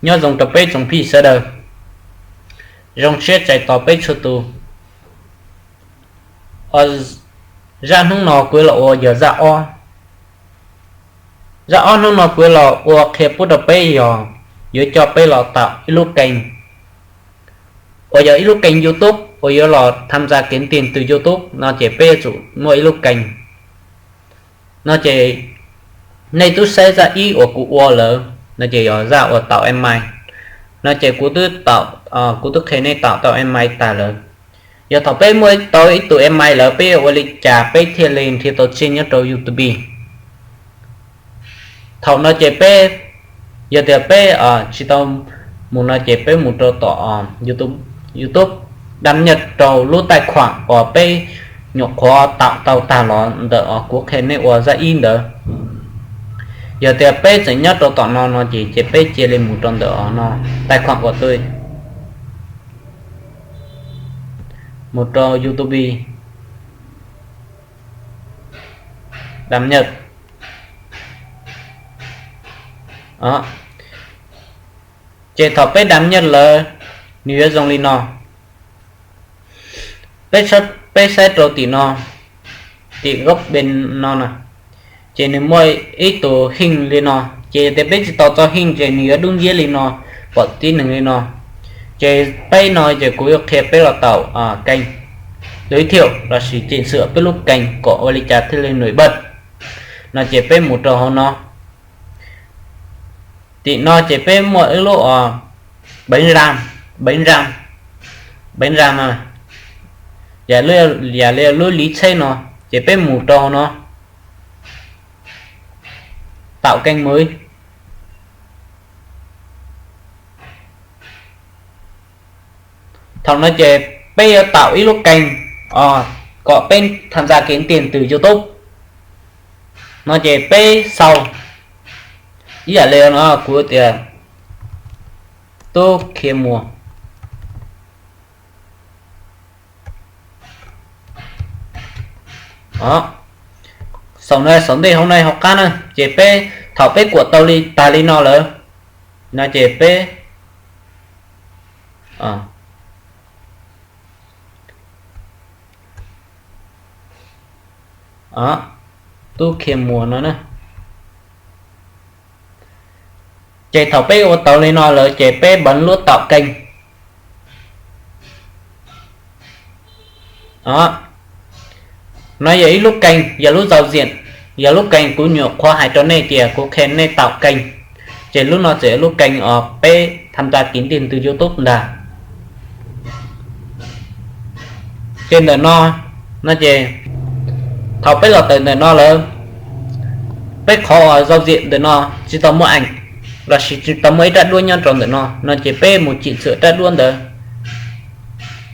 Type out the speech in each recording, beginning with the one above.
Nyob zoo rau peb tsoom phij sawv daws, zoo siab txais tos peb txhua tus. Zaj hnub no kuv los ua yog zaj ob. Zaj ob hnub no kuv los ua qhia pub rau peb yog yuav coj peb los taum ib lub kees uas yog ib lub kees YouTube uas yuav los tham ntxa kev ntiag tus YouTube no ces peb yuav tsum muaj ib lub kees. No ces nej twb saib zaj ib uas kuv ua lawm no ces yog zaj uas taum email. No ces kuv twb taum, kuv twb qhia nej taum tau email tag lawm. Yog thaum peb muaj tau ib tus email lawm peb yuav ua li cas peb thiaj li nrhiav tau tsiaj nyob rau YouTube? Thaum no ces peb, yog tias peb tsis tau mus no ces peb mus rau tom YouTube, đăng nhập rau lub tài khoản uas peb nyuam qhuav taum tau tag los ntawm os kuv qhia nej ua zaj ib ntawd. Yog tias peb tseem nyob rau tom no no ces ces peb cia li mus rau ntawm os no, tài khoản của tôi, mus rau YouTube, đăng nhập. Ces thaum peb đăng nhập lawm, nws yuav zoo li no. Peb saib rau tim no, tim góc bên no na, ces nws muaj ib tus hình li no. Ces yog tias peb tsis tau txo hình ces nws yuav dub nciab li no, pom tib neeg li no. Ces peb no ces kuv yuav qhia peb los taum kênh, giới thiệu lossis chỉnh sửa peb lub kênh kom ua li cas thiaj li nổi bật. No ces peb mus rau hauv no. Tim no ces peb muaj ib lub bánh răng, bánh răng, bánh răng no, yam li lub liv txheb no, ces peb mus rau hauv no, tạo kênh mới. Thaum no ces peb yuav taum ib lub kênh kom peb tham gia kiếm tiền từ YouTube. No ces peb sau ib yam li no, kuv tias Tub Khiav Muas. Sau no, sau ntej hauv no hauv qab na, ces peb, thaum peb kuam tau li tag li no lawm, no ces peb Tub Khiav Muas no na. Ces thaum peb ua tau li no lawm ces peb bấm lub tạo kênh. No yog ib lub kênh, yog lub giao diện, yog lub kênh kuv nyuam qhuav hais rau nej tias kuv qhia nej tạo kênh. Ces lub no txawm yog lub kênh os peb tham gia kiếm tiền từ YouTube ntag. Ces ntawm no, no ces thaum peb los tawm ntawm no lawm, peb qhov uas giao diện ntawm no tsis tau muaj ảnh lossis tsis tau muaj ib rab duab nyob rau ntawm no, no ces peb mus chỉnh sửa rab duab ntawd.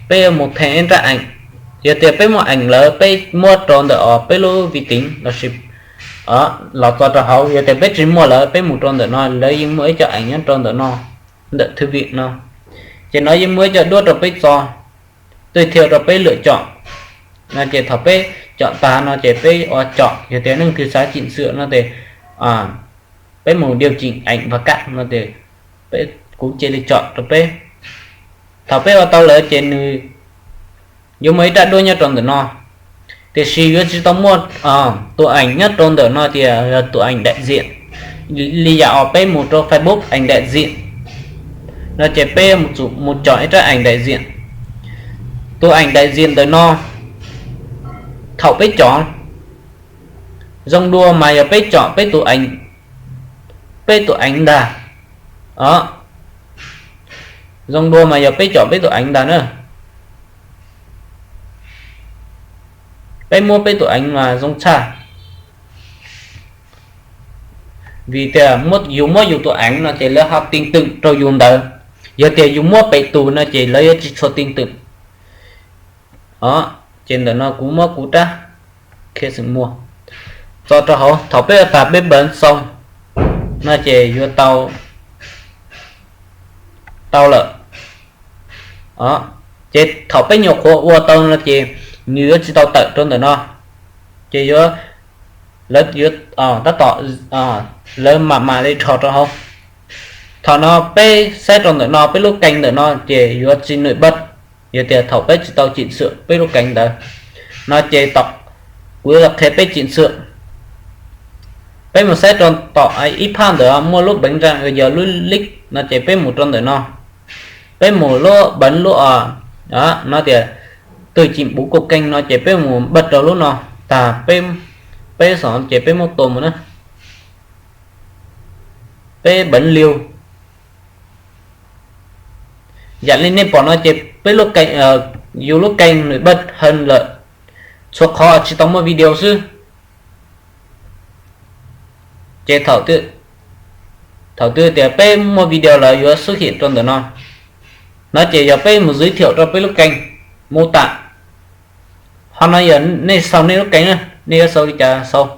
Peb yuav mus thêm ib rab ảnh. Yog tias peb muaj ảnh lawm peb muab rau ntawm os peb lub vi tính lossis los txo rau hauv. Yog tias peb tsis muaj lawm peb mus rau ntawm no lawv yeej muaj ib co ảnh nyob rau ntawm no, ntawm thư viện no. Ces no yeej muaj ib co duab rau peb txo, tôi theo rau peb lựa chọn. No ces thaum peb chọn tag no ces peb ua chọn, yog tias leej twg xav chỉnh sửa no ces peb mus điều chỉnh ảnh và cắt no ces kuv cia li chọn rau peb. Thaum peb ua tau lawm ces nws yuav muaj ib rab duab nyob rau ntawm no, tiam sis yuav tsis tau muaj tus ảnh nyob rau ntawm no tias yog tus ảnh đại diện. Li yam os peb mus rau Facebook ảnh đại diện, no ces peb yuav tsum mus chọn ib rab ảnh đại diện. Tus ảnh đại diện ntawm no, thaum peb chọn, zoo dua mas yog peb chọn peb tus ảnh, peb tus ảnh ntag. Zoo dua mas yog peb chọn peb tus ảnh ntag na. Peb muab peb tus ảnh mas zoo tshaj. Vim tias yus muab yus tus ảnh no ces lawv ho tin tưởng rau yus ntawd. Yog tias yus muab pem tus no ces lawv yuav tsis tshua tin tưởng. Ces ntawm no kuv muab kuv rab Khiav Xeem Muas tso rau hauv. Thaum peb ua tag peb bấm xong no ces yuav tau, tau lawm. Ces thaum peb nyuam qhuav ua tau no ces nws yuav tsis tau tawm rau ntawm no, ces yuav, lawv yuav, tab tom, lawv mam mam li rho rau hauv. Thaum no peb saib rau ntawm no, peb lub kênh ntawm no ces yuav tsis nws baj. Yog tias thaum peb tsis tau chỉnh sửa peb lub kênh ntawd no ces kuv yuav qhia peb chỉnh sửa. Peb mus saib rau tom ib phab ntawm muaj lub bánh răng yog lub link no ces peb mus rau ntawm no. Peb mus lub bánh lub o no tias tùy chỉnh bố cục kênh no ces peb mus baj rau lub no. Tag peb, peb xom ces peb muab tua mus na. Peb bánh liu. Yam li nej pom no ces peb lub kênh, yus lub kênh nws baj hơn lawm, txhua qhov tsis tau muaj video xwb. Ces thaum twg tias peb muaj video lawm yuav xuất hiện rau ntawm no. No ces yog peb mus giới thiệu rau peb lub kênh, mô tả. Ho no yog nej sau nej lub kênh na, nej yuav sau li cas sau.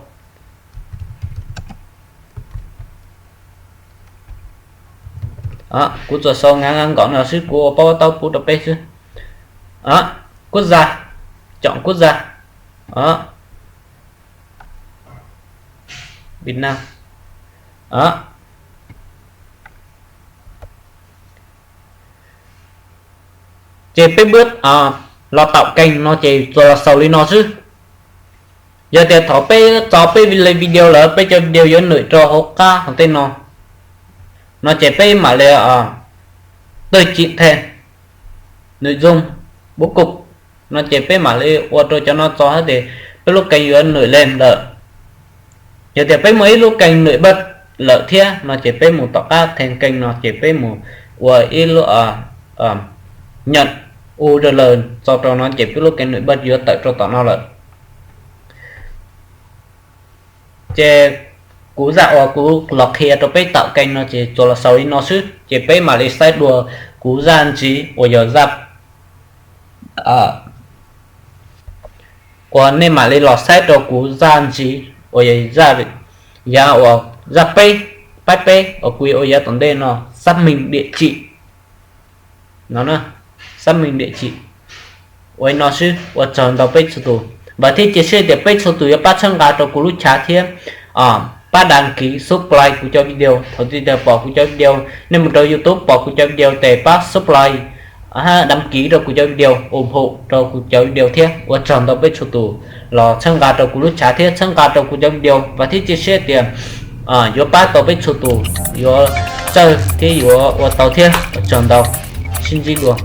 Kuv tsuas sau ngắn ngắn gọn no xwb, kuv ua pab taub pub rau peb xwb. Quốc gia, chọn quốc gia. Việt Nam. Ces peb bước los tạo kênh no ces tsuas los xaus li no xwb. Yog tias thaum peb tso peb li video lawm peb cov video yuav nwm rau hauv qab hauv tej no, no ces peb mam li tawg cim the, nội dung, bố cục, no ces peb mam li ua rau cov no tso hab tias peb lub kênh yuav nwm li lawm. Yog tias peb muaj ib lub kênh nwm baj lawm thiab no ces peb mus tom qab thêm kênh no ces peb mus ua ib lub nhận URL tso rau no ces peb lub kênh nwm baj yuav tawm rau tom no lawm. Ces kuv zaj uas kuv los qhia rau peb tạo kênh no ces tsuas los xaus li no xwb, ces peb mam li saib dua kuv zaj ntxiv uas yog zaj uas nej mam li los saib rau kuv zaj ntxiv uas yog zaj, yav uas zaj peb, pab peb uas kuv yuav ua yav tom ntej no, xác minh địa chỉ no, xác minh địa chỉ. Ua li no xwb, ua tsaug ntau peb txhua tus, vam thiab cia siab tias peb txhua tus yuav pab txhawb nqa rau kuv lub chav thiab pab đăng ký, subscribe kuv cov video. Thaum twg pom kuv cov video, nej mus rau YouTube pom kuv cov video ces pab subscribe, đăng ký rau kuv cov video, ủng hộ rau kuv cov video thiab. Ua tsaug ntau peb txhua tus los txhawb nqa rau kuv lub chav thiab txhawb nqa rau kuv cov video, vam thiab cia siab tias yuav pab tau peb txhua tus, yuav txawj thiab yuav ua tau thiab. Ua tsaug ntau, sib ntsib dua.